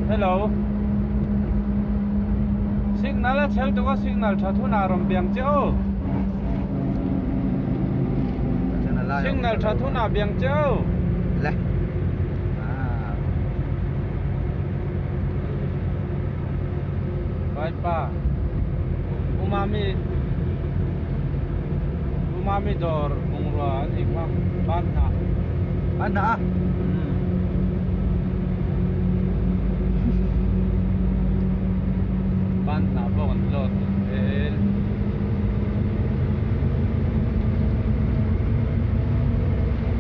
Hello. Signal a chhel tuk a signal tha thun ah rawn biang che aw. Signal tha thun ah biang che aw. Le. Vai pa. Umami Umami dawr bungrua an nih kha ban hnah. Ban hnah a? Ban hnah pawh kan load duh hmel.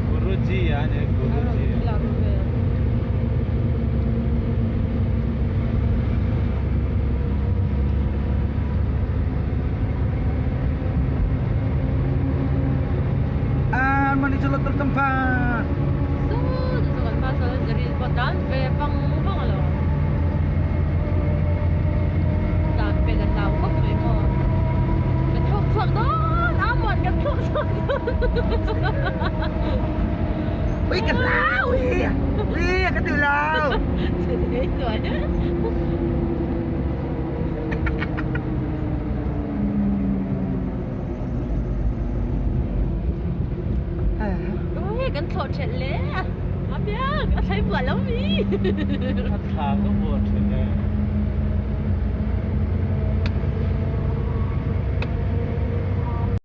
Guruji a ni Guruji. An mani chu lot tam pha. Ui ka hlau ui. Ui ka ti lo. Ui kan thlawh ṭhelh le. A piak a thlai buah lo mi. A thla ka buah ṭhelh e.